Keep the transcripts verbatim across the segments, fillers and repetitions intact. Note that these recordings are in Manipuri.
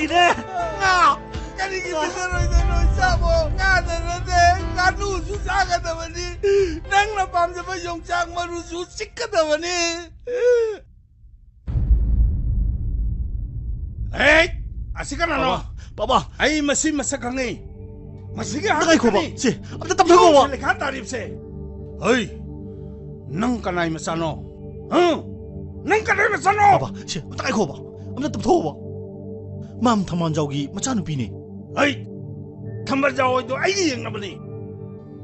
ꯏꯅꯦ! ꯉꯥ! ꯀꯔꯤꯒꯤ ꯄꯤꯖꯔꯣꯏꯗꯣꯏꯅꯣ ꯏꯆꯥꯕꯣ? ꯉꯥꯗ ꯅꯠꯇꯦ, ꯉꯥꯅꯨꯁꯨ ꯆꯥꯒꯗꯕꯅꯤ꯫ ꯅꯪꯅ ꯄꯥꯝꯖꯕ ꯌꯣꯡꯆꯥꯛ ꯃꯔꯨꯁꯨ ꯆꯤꯛꯀꯗꯕꯅꯤ꯫ ꯍꯦ! ꯑꯁꯤ ꯀꯅꯥꯅꯣ? ꯄꯥꯕꯥ, ꯄꯥꯕꯥ꯫ ꯑꯩ ꯃꯁꯤ ꯃꯁꯛ ꯈꯪꯉꯤ꯫ ꯃꯁꯤꯒꯤ ꯑꯝꯇ ꯉꯥꯏꯈꯣꯕ꯫ ꯍꯥꯛꯇꯛꯇꯅꯤ꯫ ꯁꯦ, ꯑꯝꯇ ꯇꯞꯊꯧꯕ꯫ ꯂꯩꯈꯥ ꯇꯥꯔꯤꯕꯁꯦ꯫ ꯍꯩ! ꯅꯪ ꯀꯅꯥꯏ ꯃꯆꯥꯅꯣ? ꯍꯥ? ꯅꯪ ꯀꯅꯥꯏ ꯃꯆꯥꯅꯣ? ꯄꯥꯕꯥ, ꯁꯦ, ꯑꯝꯇ ꯉꯥꯏꯈꯣꯕ꯫ ꯑꯝꯇ ꯇꯞꯊꯧꯕ꯫ ꯃꯥꯝ ꯊꯝꯕꯥꯜꯖꯥꯎꯒꯤ ꯃꯆꯥꯅꯨꯄꯤꯅꯦ꯫ ꯍꯩ! ꯊꯝꯕꯥꯜꯖꯥꯎ ꯍꯣꯏꯗꯣ ꯑꯩꯒꯤ ꯌꯦꯛꯅꯕꯅꯤ꯫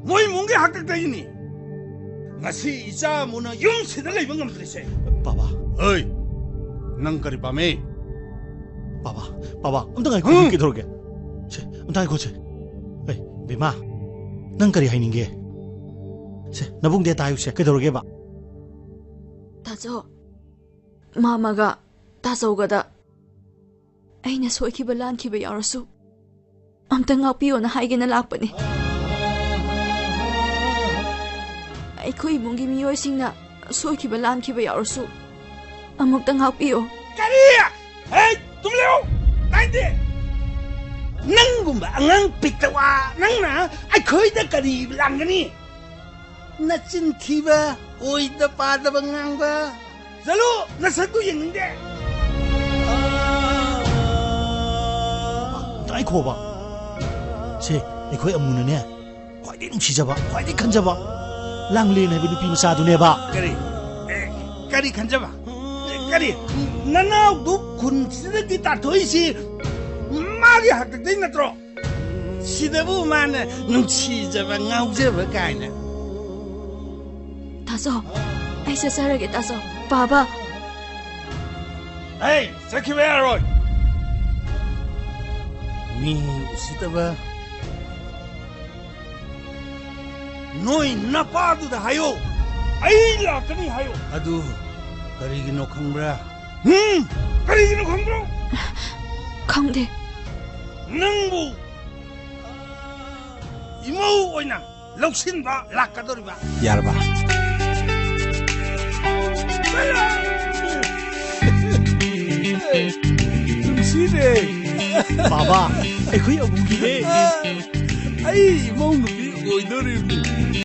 ꯃꯣꯏ ꯏꯃꯨꯡꯒꯤ ꯍꯥꯛꯇꯛꯇꯒꯤꯅꯤ꯫ ꯉꯁꯤ ꯏꯆꯥ ꯑꯃꯨꯅ ꯌꯨꯝꯁꯤꯗ ꯂꯩꯕ ꯉꯝꯗ꯭ꯔꯤꯁꯦ꯫ ꯄꯥꯕꯥ꯫ ꯍꯩ! ꯅꯪ ꯀꯔꯤ ꯄꯥꯝꯃꯤ? ꯄꯥꯕꯥ, ꯄꯥꯕꯥ, ꯑꯝꯇ ꯉꯥꯏꯈꯣ, ꯍꯨꯝ! ꯀꯩꯗꯧꯔꯒꯦ? ꯁꯦ, ꯑꯝꯇ ꯉꯥꯏꯈꯣꯁꯦ꯫ ꯑꯦ, ꯕꯦꯝꯃ, ꯅꯪ ꯀꯔꯤ ꯍꯥꯏꯅꯤꯡꯒꯦ? ꯁꯦ, ꯅꯕꯨꯡꯗ ꯇꯥꯏꯌꯨꯁꯦ, ꯀꯩꯗꯧꯔꯒꯦꯕ? ꯇꯥꯆꯧ, ꯃꯥꯝꯃꯒ ꯇꯥꯆꯧꯒꯗ ꯑꯩꯅ ꯁꯣꯏꯈꯤꯕ ꯂꯥꯟꯈꯤꯕ ꯌꯥꯎꯔꯁꯨ ꯑꯝꯇ ꯉꯥꯛꯄꯤꯌꯣꯅ ꯍꯥꯏꯒꯦꯅ ꯂꯥꯛꯄꯅꯤ꯫ ꯑꯩꯈꯣꯏ ꯏꯃꯨꯡꯒꯤ ꯃꯤꯑꯣꯏꯁꯤꯡꯅ ꯁꯣꯏꯈꯤꯕ ꯂꯥꯟꯈꯤꯕ ꯌꯥꯎꯔꯁꯨ ꯑꯃꯨꯛꯇ ꯉꯥꯛꯄꯤꯌꯣ꯫ ꯀꯔꯤ? ꯍꯦ, ꯇꯨꯃꯤꯟ ꯂꯩꯌꯨ! ꯇꯥꯏꯗꯦ! ꯅꯪꯒꯨꯝꯕ ꯑꯉꯥꯡ ꯄꯤꯛꯇꯋꯥ ꯅꯪꯅ ꯑꯩꯈꯣꯏꯗ ꯀꯔꯤ ꯂꯥꯟꯒꯅꯤ? ꯅꯆꯤꯟ ꯊꯤꯕ, ꯑꯣꯏꯗ ꯄꯥꯗꯕ ꯉꯥꯡꯕ꯫ ꯆꯠꯂꯨ, ꯅꯁꯛꯇꯨ ꯌꯦꯡꯅꯤꯡꯗꯦ꯫ ꯑꯝꯇ ꯉꯥꯏꯈꯣꯕ꯫ ꯁꯦ, ꯑꯩꯈꯣꯏ ꯑꯃꯨꯅꯅꯦ, ꯈ꯭ꯋꯥꯏꯗꯒꯤ ꯅꯨꯡꯁꯤꯖꯕ, ꯈ꯭ꯋꯥꯏꯗꯒꯤ ꯈꯟꯖꯕ ꯂꯥꯡꯂꯦꯟ ꯍꯥꯏꯕ ꯅꯨꯄꯤ ꯃꯆꯥꯗꯨꯅꯦꯕ꯫ ꯀꯔꯤ? ꯑꯦ, ꯀꯔꯤ ꯈꯟꯖꯕ? ꯑꯦ, ꯀꯔꯤ? ꯅꯅꯥꯎꯗꯨ ꯈꯨꯟꯁꯤꯗꯒꯤ ꯇꯥꯟꯊꯣꯛꯏꯁꯤ ꯃꯥꯒꯤ ꯍꯥꯛꯇꯛꯇꯩ ꯅꯠꯇ꯭ꯔꯣ? ꯁꯤꯗꯕꯨ ꯃꯥꯅ ꯅꯨꯡꯁꯤꯖꯕ ꯉꯥꯎꯖꯕ ꯀꯥꯏꯅ꯫ ꯇꯥꯆꯧ, ꯑꯩ ꯆꯠꯆꯔꯒꯦ, ꯇꯥꯆꯧ꯫ ꯄꯥꯕ꯫ ꯑꯩ ꯆꯠꯈꯤꯕ ꯌꯥꯔꯣꯏ꯫ ꯃꯤ ꯎꯁꯤꯠꯇꯕ꯫ ꯅꯣꯏ ꯅꯄꯥꯗꯨꯗ ꯍꯥꯏꯌꯣ, ꯑꯩ ꯂꯥꯛꯀꯅꯤ ꯍꯥꯏꯌꯣ꯫ ꯑꯗꯨ ꯀꯔꯤꯒꯤꯅꯣ ꯈꯪꯕ꯭ꯔꯥ? ꯎꯝ, ꯀꯔꯤꯒꯤꯅꯣ ꯈꯪꯕ꯭ꯔꯣ? ꯈꯪꯗꯦ꯫ ꯅꯪꯕꯨ ꯏꯃꯧ ꯑꯣꯏꯅ ꯂꯧꯁꯤꯟꯕ ꯂꯥꯛꯀꯗꯧꯔꯤꯕ꯫ ꯌꯥꯔꯕ? ꯅꯨꯡꯁꯤꯔꯦ꯫ ꯕꯥꯕꯥ, ꯑꯩꯈꯣꯏ ꯑꯃꯨꯒꯤꯅꯦ꯫ ꯑꯩ ꯏꯃꯧ ꯅꯨꯄꯤ ꯑꯣꯏꯗꯣꯔꯤꯕꯅꯤ꯫